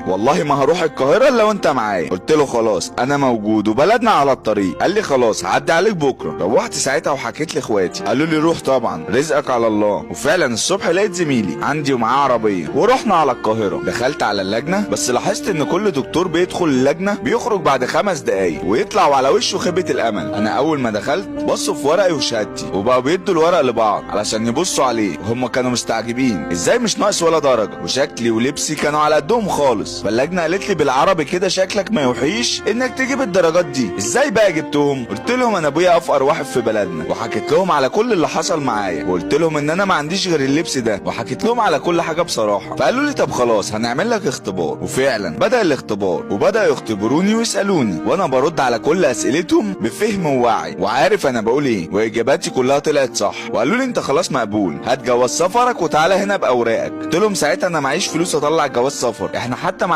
والله ما هروح القاهرة الا وانت معايا. قلت له خلاص انا موجود وبلدنا على الطريق. قال لي خلاص هعدي عليك بكره. روحت ساعتها وحكيت لاخواتي، قالوا لي روح طبعا رزقك على الله. وفعلا الصبح لقيت زميلي عندي ومعاه عربية ورحنا على القاهرة. دخلت على اللجنة، بس لاحظت ان كل دكتور بيدخل اللجنة بيخرج بعد 5 دقايق ويطلع وعلى وشه خيبه الامل. انا اول ما دخلت بصوا في ورقي وشهادتي وبقوا بيدوا الورق لبعض علشان يبصوا عليه، وهم كانوا مستعجبين ازاي مش ناقص ولا درجه، وشكلي ولبسي كانوا على قدهم خالص. فاللجنه قالت لي بالعربي كده شكلك ما يوحيش انك تجيب الدرجات دي، ازاي بقى جبتهم؟ قلت لهم انا ابويا افقر واحد في بلدنا، وحكيت لهم على كل اللي حصل معايا، وقلت لهم ان انا ما عنديش غير اللبس ده، وحكيت لهم على كل حاجة بصراحة. فقالوا لي طب خلاص هنعمل لك اختبار. وفعلا بدا الاختبار وبداوا يختبروني ويسالوني، وانا برد على كل اسئلتهم بفهم ووعي وعارف انا بقول ايه، واجاباتي كلها طلعت صح. وقالوا لي انت خلاص مقبول، هات جواز سفرك وتعالى هنا باوراقك. قلت لهم ساعتها انا معيش فلوس اطلع جواز سفر، احنا حتى ما عندنا